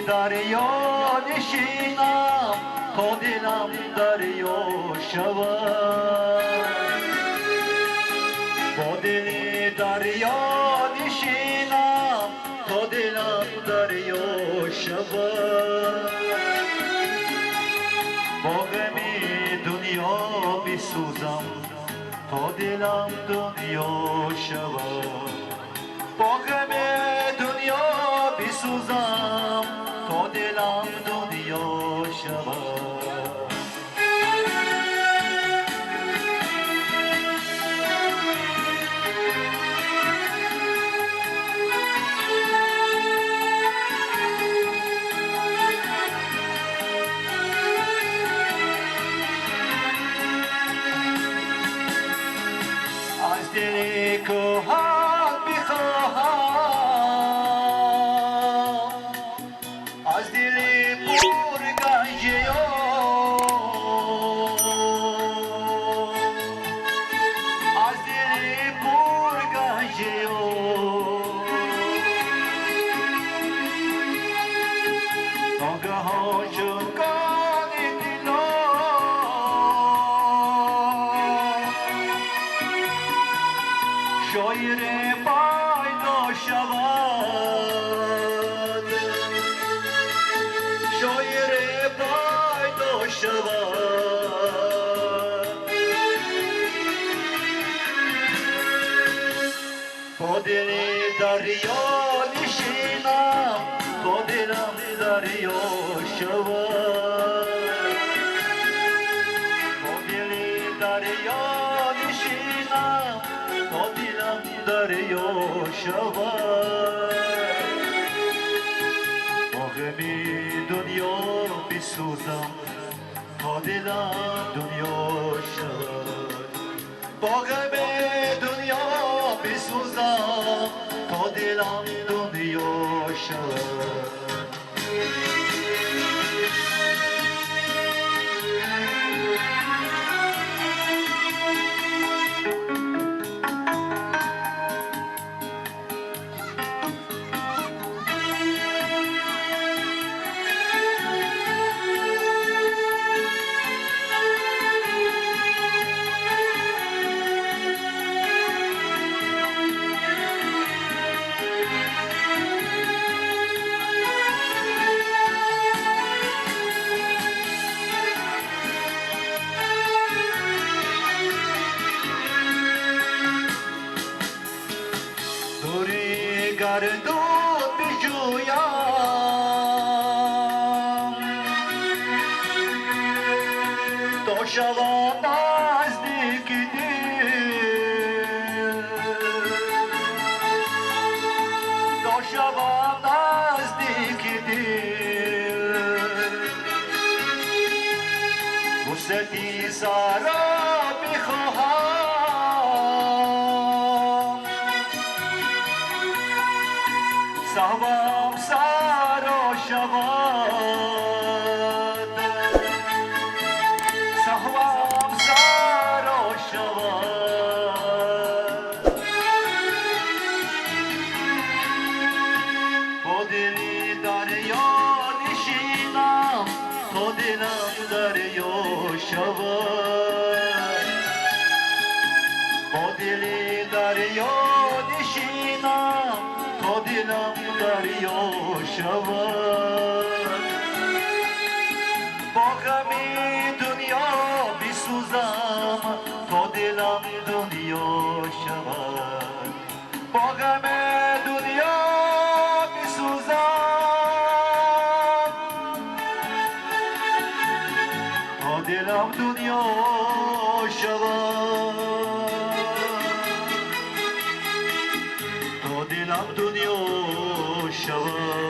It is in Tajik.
дарё нишинам, то дилам дарё шавад. Бо дили дарё нишинам, то дилам дарё шавад. Бо ғами дунё бисӯзам, то дилам дунё шавад. Бо ғами дунё бисӯзам, то дилам дунё шавад. Аз дили кӯҳат бихоҳам, аз дили пурганҷиё, аз дили пурганҷиё. Ногаҳон чун кони дило шоире пайдо шавад, шоире пайдо шавад. Бо дили дарё нишинам, то дилам дарё шавад. Бо дили дарё нишинам, то дилам дарё шавад. Бо ғами дунё бисӯзам, то дилам дунё шавад. Бо ғами дунё бисӯзам, то дилам дунё шавад. Дури гардун биҷӯям, то шавам наздики дил, то шавам наздики дил. Вусъати саро бихоҳам, саҳвам саро шавад, саҳвам саро шавад. Бо дили дарё нишинам, то дилам дарё шавад. Бо дили дарё нишинам, то дилам дарё шавад. Бо ғами дунё бисӯзам, то дилам дунё шавад. Бо ғами дунё бисӯзам, то дилам дунё шавад, то дилам дунё шавад.